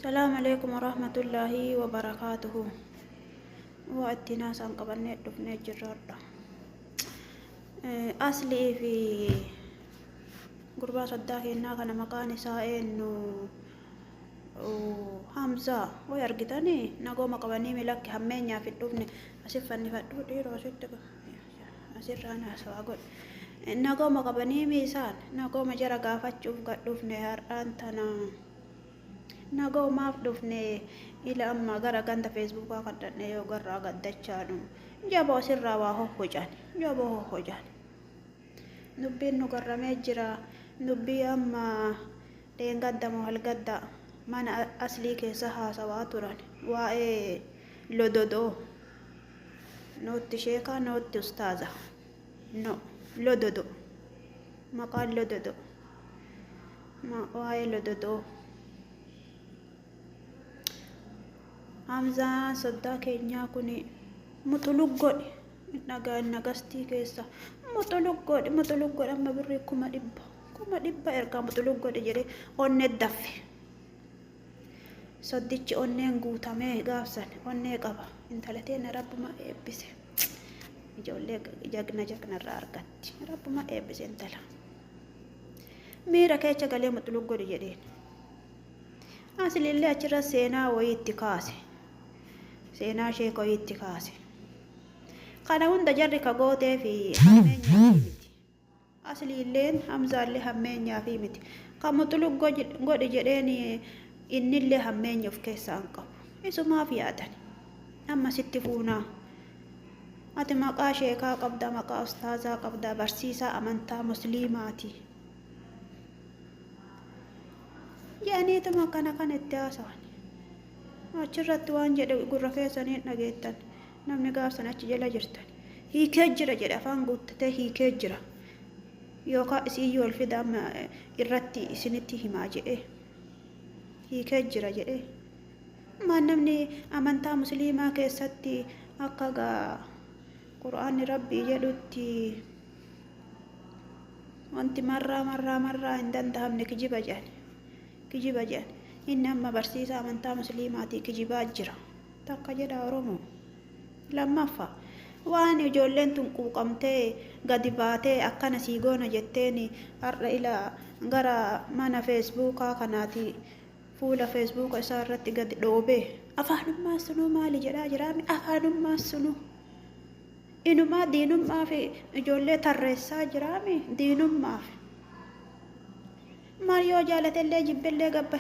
Salaamu alaikum warahmatullaahi wabarakaatuhu. Waa ittiin haasaan qabannee dhufnee jirra har'a. Aslii fi gurbaa soddaa kennaa kana maqaan isaa eenyu Hamzaa way argitanii nagooma qabanii milakki hammeenyaaf hin dhufne asif fannifadhu dhiiroo asitti asirraan haasawaa godhe. Nagooma qabanii mi isaan nagooma jara gaafachuuf gad dhufne har'aan tana. Nagoomaaf dhufne ila amma gara ganda feesbuukaa kan dhaqne yoo garraa gaddachaanu jaboo asirraa waa hohhocan jaboo hohhocan. Dubbiin nu garramee jira. Dubbii amma dheengadda moo halgadda mana aslii keessa haasawaa turan waa'ee lododoo nootti sheekaa nootti ustaaza no lododo maqaan lododo waa'ee lododoo Hamzaan soddaa keenyaa kun muxulug godhi dhagaa nagastii keessa muxulug godhi muxulug godhi amma birrii 100,000 100,000 ergaa muxulug godhi jedhee onnee daffe. Soddichi onneen guutamee gaafsan onnee qaba intala teenya rabbuma eebbise ijoollee jagna jagna irraa argatti rabbuma eebbise intala miira keessa galee muxulug godhi jedheen. Asilillee achirra seenaa wayii itti kaase. Seenaa sheeka wayii itti kaase. Kana hunda jarri ka gootee fi hammeenyaa fi miti. Asliilleen Hamzaallee hammeenyaa fi miti. Ka muxulug godhi jedheen innillee hammeenya of keessaa hin qabu. Isumaaf yaadan. Amma sitti fuunaa. Ati maqaa sheekaa qabda, maqaa ustaazaa qabda, barsiisaa amantaa musliimaati. Jedhaniituma kana kana itti haasawan. Achirratti waan jedhe gurra keessanii hin dhageettan. Namni gaafsan achi jala jirtan. Hiikee jira jedhe afaan guuttatee hiikee jira. Yookaan isiyyuu ol fida amma irratti isinitti himaa jedhee. Hiikee jira jedhee. Maan namni amantaa musliimaa keessatti akka gaa Qur'aanni Rabbii jedhutti wanti marraa marraa marraa hin dandahamne kijiba jedhan. Kijiba jedhan. Inni amma barsiisaa amantaa musliimaatii kijibaa jira. Takka jedha Oromoo. Lammaffaa waan ijoolleen tun quuqamtee gadi baatee akkana sii goona jetteen har'a ila gara mana feesbuukaa kanaati fuula feesbuuka isaa irratti gadi dhoobee afaanummaan sunuu maali jedhaa jiraami afaanummaan sunuu. Inumaa diinummaaf ijoollee tarreessaa jiraami diinummaaf. Maal yoo jaalatellee jibbellee gabba.